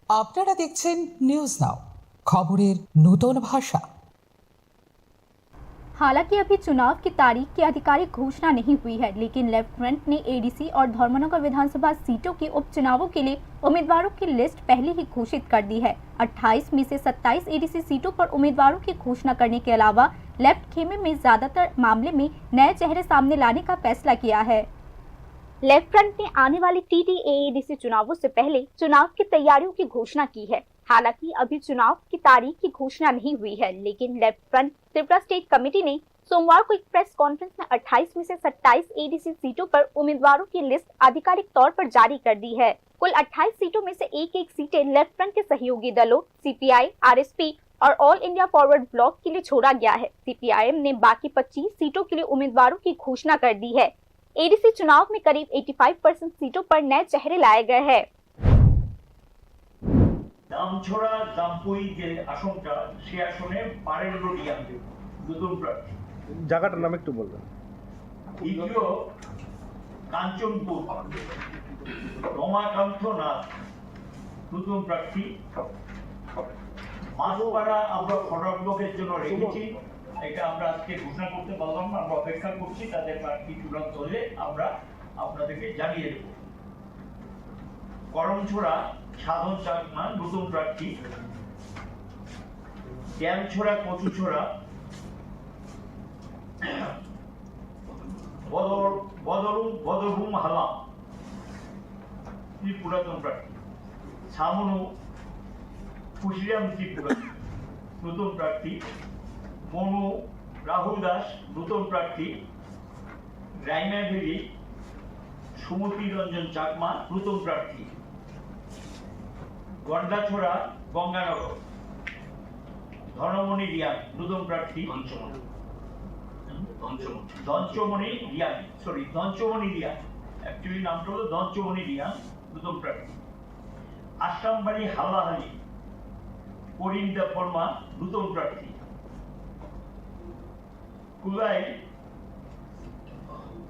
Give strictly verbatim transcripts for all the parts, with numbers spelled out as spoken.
আপনারা দেখছেন news now, খবরের নূতন ভাষা। हालांकि अभी चुनाव की तारीख की आधिकारिक घोषणा नहीं हुई है, लेकिन लेफ्ट फ्रंट ने एडीसी और धर्मनगर विधानसभा सीटों के उपचुनावों के लिए उम्मीदवारों की लिस्ट पहले ही घोषित कर दी है। अट्ठाईस में से सत्ताईस एडीसी सीटों पर उम्मीदवारों की घोषणा करने के अलावा लेफ्ट खेमे में ज्यादातर मामले में नए चेहरे सामने लाने का फैसला किया है। लेफ्ट फ्रंट ने आने वाले टीटीएएडीसी चुनावों से पहले चुनाव की तैयारियों की घोषणा की है। हालांकि अभी चुनाव की तारीख की घोषणा नहीं हुई है, लेकिन left front Tripura state committee ने सोमवार को एक प्रेस कॉन्फ्रेंस में अट्ठाईस में से सत्ताईस एडीसी सीटों पर उम्मीदवारों की लिस्ट आधिकारिक तौर पर जारी कर दी है। कुल अट्ठाईस सीटों में से एक एक सीटें लेफ्ट फ्रंट के सहयोगी दलों सीपीआई, आरएसपी और ऑल इंडिया फॉरवर्ड ब्लॉक के लिए छोड़ा गया है। सीपीआईएम ने बाकी पच्चीस सीटों के लिए उम्मीदवारों की घोषणा कर दी है। एडीसी चुनाव में करीब पचासी परसेंट सीटों पर नए चेहरे लाए गए हैं। দামছড়া জাম্পুই যে আসনটা, সে আসনে বারেন্দ্র রিয়াং দেব, নতুন প্রার্থী। জায়গাটার নাম একটু বলবেন। দ্বিতীয় কাঞ্চনপুর, রমাকান্ত নাথ, নতুন প্রার্থী। মাছপাড়া আমরা ফরওয়ার্ড ব্লকের জন্য রেখেছি, এটা আমরা আজকে ঘোষণা করতে পারলাম না, আমরা অপেক্ষা করছি, তাদের প্রার্থী চূড়ান্ত হলে আমরা আপনাদেরকে জানিয়ে দেব। করমছড়া সাধন চাকমা নতুন প্রার্থী, ড্যামছড়া কচুছড়া বদর বদরুম বদরুম হালাম, তিনি পুরাতন প্রার্থী। সামনু খুশিরাম ত্রিপুরা, নতুন প্রার্থী। মনু রাহুল দাস, নতুন প্রার্থী। রাইমাভেলি সুমতি রঞ্জন চাকমা, নতুন প্রার্থী। গন্ডাছড়া গঙ্গানগর, ধনমণি রিয়াং, নতুন প্রার্থী। ধনচমণি। ধনচমণি। ধনচমণি রিয়াং, সরি, ধনচমণি রিয়াং। Actually নামটা হলো ধনচমণি রিয়াং, নতুন প্রার্থী। আশ্রামবাড়ি হাল্লাহালি, করিম দেববর্মা, নতুন প্রার্থী। কুলাই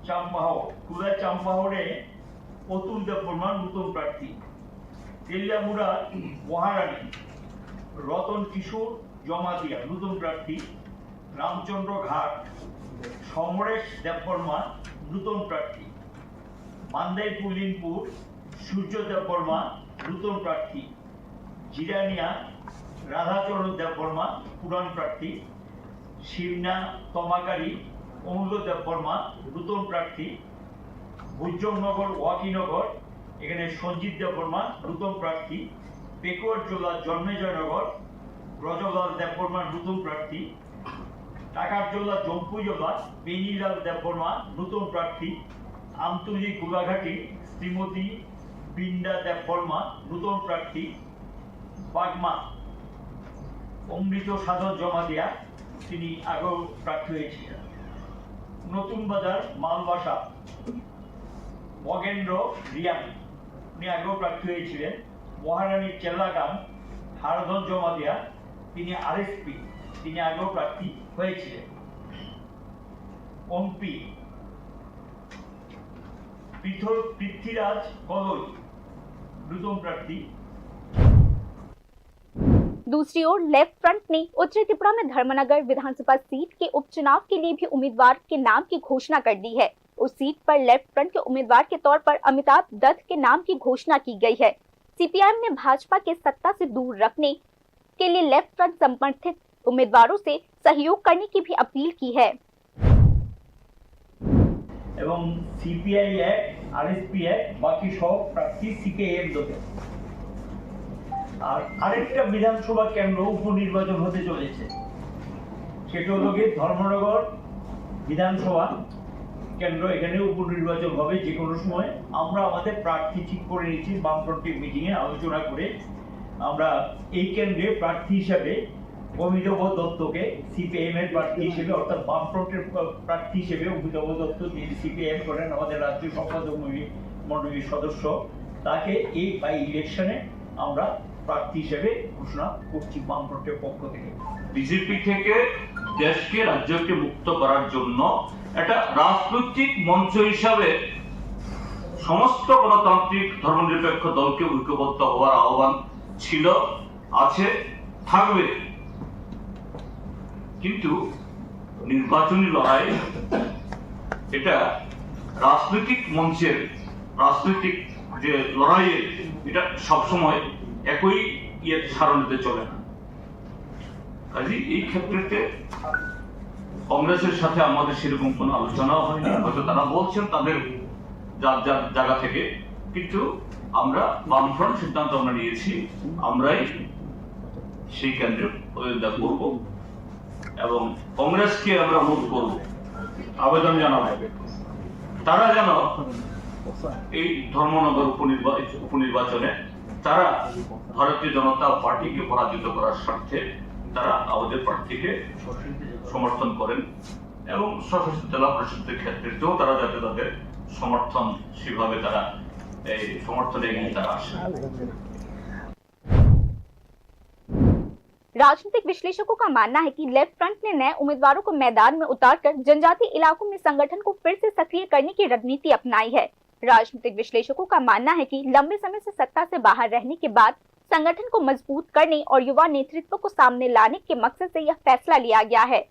চাম্পাহর, কুলাই চাম্পাহরে অতুল দেববর্মা, নতুন প্রার্থী। তেলিয়ামুড়া মহারানী, রতন কিশোর জমাতিয়া, নতুন প্রার্থী। রামচন্দ্র ঘাট, সমরেশ দেববর্মা, নতুন প্রার্থী। মান্দাই পুলিনপুর, সূর্য দেববর্মা, নতুন প্রার্থী। জিরানিয়া, রাধাচরণ দেববর্মা, পুরান প্রার্থী। শিবনা তমাকারি, অমূল্য দেববর্মা, নতুন প্রার্থী। ভুজংনগর, ওয়াকিনগর, এখানে সঞ্জিত দেববর্মা, নতুন প্রার্থী। পেকুয়ারজোলা, জন্মেজয়নগর, ব্রজলাল দেববর্মা, নতুন প্রার্থী। টাকারজোলা, জম্পুইজোলা, বেনিলাল দেববর্মা, নতুন প্রার্থী। আমতলী, গোলাঘাটি, শ্রীমতী বিন্দা দেববর্মা, নতুন প্রার্থী। বাগমা, অমৃত সাধন জমাতিয়া, তিনি আগেও প্রার্থী হয়েছিলেন। নতুন বাজার, মালবাসা, মগেন্দ্র রিয়াং, উনি আগেও প্রার্থী হয়েছিলেন। মহারানীর চেল্লাগাং, হারধন জমাতিয়া, তিনি আরএসপি, তিনি আগেও প্রার্থী হয়েছিলেন। অম্পি, পৃথ-, পৃথ্বীরাজ কলই, নতুন প্রার্থী। दूसरी ओर लेफ्ट फ्रंट ने उत्तरी त्रिपुरा में धर्मनगर विधानसभा सीट के उपचुनाव के लिए भी उम्मीदवार के नाम की घोषणा कर दी है। उस सीट पर लेफ्ट फ्रंट के उम्मीदवार के तौर पर अमिताभ दत्त के नाम की घोषणा की गई है। सीपीआईएम ने भाजपा के सत्ता से दूर रखने के लिए लेफ्ट फ्रंट समर्थित उम्मीदवारों से सहयोग करने की भी अपील की है। এবং সিপিআই এক, আরএসপি এক, বাকি সব প্রার্থী সিপিআইএম দলে। আর আরেকটা বিধানসভা কেন্দ্র উপনির্বাচন হতে চলেছে, সেটা হলো গিয়ে ধর্মনগর বিধানসভা কেন্দ্র। এখানে উপনির্বাচন হবে যে কোনো সময়। আমরা আমাদের প্রার্থী ঠিক করে নিচ্ছি বামফ্রন্টের মিটিংয়ে আলোচনা করে। আমরা এই কেন্দ্রে প্রার্থী হিসাবে অমিতাভ দত্তকে সিপিআইএম এর প্রার্থী হিসেবে, অর্থাৎ বামফ্রন্টের প্রার্থী হিসেবে অমিতাভ দত্ত, যিনি সিপিআইএম করেন, আমাদের রাজ্য সম্পাদক মণ্ডলীর সদস্য, তাকে এই বাই ইলেকশনে আমরা প্রার্থী হিসেবে ঘোষণা করছি বামফ্রন্টের পক্ষ থেকে। বিজেপি থেকে দেশকে, রাজ্যকে মুক্ত করার জন্য একটা রাজনৈতিক মঞ্চ হিসাবে সমস্ত গণতান্ত্রিক ধর্মনিরপেক্ষ দলকে ঐক্যবদ্ধ হওয়ার আহ্বান ছিল, আছে, থাকবে। কিন্তু নির্বাচনী লড়াই, এটা রাজনৈতিক মঞ্চের রাজনৈতিক যে লড়াইয়ের, এটা সবসময় একই ইয়ে সারণিতে চলে না। কাজেই এই ক্ষেত্রেতে কংগ্রেসের সাথে আমাদের সেরকম কোনো আলোচনাও হয়নি। হয়তো তারা বলছেন তাদের যার যার জায়গা থেকে, কিন্তু আমরা বামফ্রন্ট সিদ্ধান্ত আমরা নিয়েছি, আমরাই সেই কেন্দ্রে প্রতিদ্বন্দ্বিতা করব এবং কংগ্রেসকে আমরা অনুরোধ করব, আবেদন জানাবো, তারা যেন এই ধর্মনগর উপনির্বা-, উপনির্বাচনে তারা ভারতীয় জনতা পার্টিকে পরাজিত করার স্বার্থে তারা আমাদের প্রার্থীকে সমর্থন করেন এবং স্বশাসিত জেলা পরিষদের ক্ষেত্রেও তারা যাতে তাদের সমর্থন সেভাবে তারা এই সমর্থনে এগিয়ে তারা আসেন। राजनीतिक विश्लेषकों का मानना है कि लेफ्ट फ्रंट ने नए उम्मीदवारों को मैदान में उतारकर जनजातीय इलाकों में संगठन को फिर से सक्रिय करने की रणनीति अपनाई है। राजनीतिक विश्लेषकों का मानना है कि लंबे समय से सत्ता से बाहर रहने के बाद संगठन को मजबूत करने और युवा नेतृत्व को सामने लाने के मकसद से यह फैसला लिया गया है।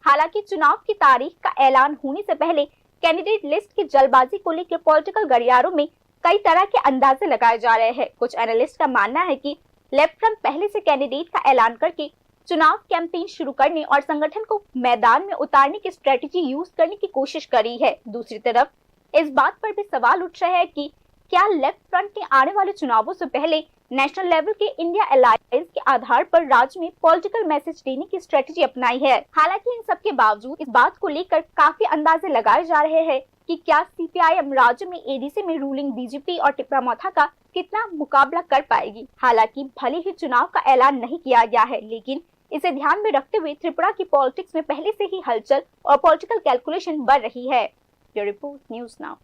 हालांकि चुनाव की तारीख का ऐलान होने से पहले कैंडिडेट लिस्ट की जल्दबाजी को लेकर पॉलिटिकल गलियारों में कई तरह के अंदाजे लगाए जा रहे हैं। कुछ एनालिस्ट का मानना है कि लेफ्ट फ्रंट पहले से कैंडिडेट का ऐलान करके चुनाव कैंपेन शुरू करने और संगठन को मैदान में उतारने की स्ट्रेटजी यूज़ करने की कोशिश कर रही है। दूसरी तरफ इस बात पर भी सवाल उठ रहा है कि क्या लेफ्ट फ्रंट ने आने वाले चुनावों से पहले नेशनल लेवल के इंडिया अलायंस के आधार पर राज्य में पॉलिटिकल मैसेज देने की स्ट्रेटजी अपनाई है। हालांकि इन सब के बावजूद इस बात को लेकर काफी अंदाजे लगाए जा रहे हैं कि क्या सीपीआईएम राज्य में एडीसी में रूलिंग बीजेपी और टिप्पा मोथा का कितना मुकाबला कर पाएगी। हालांकि भले ही चुनाव का ऐलान नहीं किया गया है, लेकिन इसे ध्यान में रखते हुए त्रिपुरा की पॉलिटिक्स में पहले से ही हलचल और पॉलिटिकल कैलकुलेशन बढ़ रही है। Bureau Report, News Now।